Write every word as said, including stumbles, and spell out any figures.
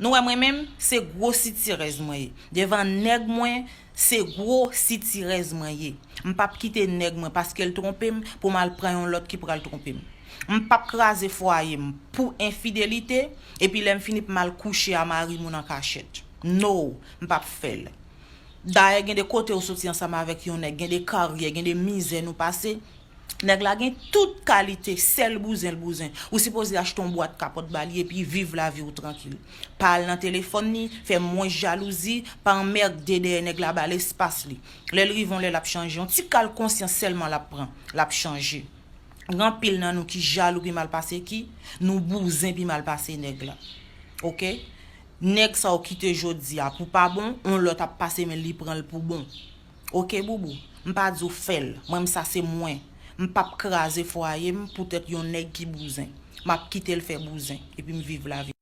Nou wè mwen menm, se gwo sitirèz mwen ye. Devan nèg mwen, se gwo sitirèz mwen ye. M p ap kite nèg mwen paske l twonpe m pou m al pran yon lòt ki pral twonpe m. M p ap kraze fwaye m pou enfidelite, epi lè m fini pou m al kouche a mari moun an kachèt. No, m p ap fè l. Dayè gen de kote ou soti ansanm avèk yon nèg, gen de karyè, gen de mizè nou pase. Nèg la gen tout kalite sèl bouzen l bouzen. Ou sipoze achte yon bwat kapòt ba li epi viv lavi w trankil. Pa al nan telefòn li, fè mwens jalouzi, pa anmède dèyè nèg la, ba l espas li. Lè l rive yon lè l ap chanje, yon ti kal konsyans sèlman l ap pran, l ap chanje. Gen anpil nan nou ki jalou pi mal pase ki, nou bouzen pi mal pase nèg la. Oke? Nèg sa w kite jodi a pou pa bon, yon lòt ap pase men li pran l pou bon. Oke boubou, m pa di w fè l, mwen m sa se mwen. M p ap kraze fwaye m poutèt yon nèg ki bouzen. M ap kite l fè bouzen, epi m viv lavi.